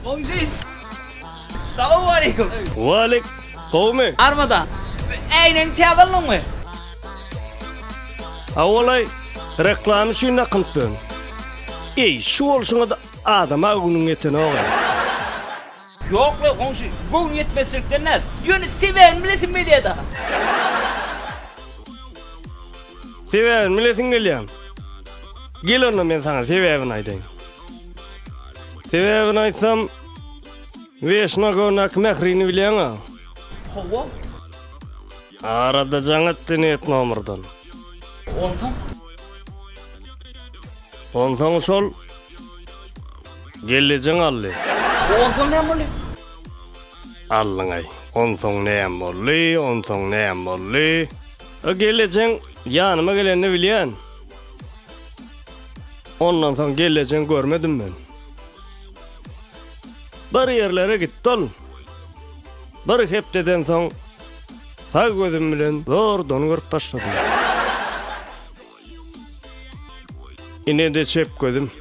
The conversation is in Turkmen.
Goňşy. Salowmaleýkim. Waleýk. Gowumy? Armada. Äýnegiňi täze aldyňmy? Hawa-laý, reklama üçin dakynyp ýörün. Eý, şu bolşuňa-da adama göwnüň ýetenok-aý. Ýok-la, goňşy, göwün ýetmezçilikden däl. Ýöne sebäbini bilesim gelýär-dä. Sebäbini bilesiň gelýärmi? Gel onda men saňa sebäbini aýdaýyn. Sebäbini aýtsam, Weşnagöndäki Mährini bilýäň-ä? Hawa. Arada jaň etdi net nomerden. Onsoň? Onsoň şol gellejeň aldy. Onsoň näme boldy? Aldyň-aý. Onsoň näme boldy, onsoň näme boldy? O gellejeň ýanyma gelenini bilýän. Ondan soň gellejeň görmedim men. Bir ýerlere gitdi ol. Bir hepdeden soň sag gözüm bilen zordan görüp başladym. Ine-de çep gözüm.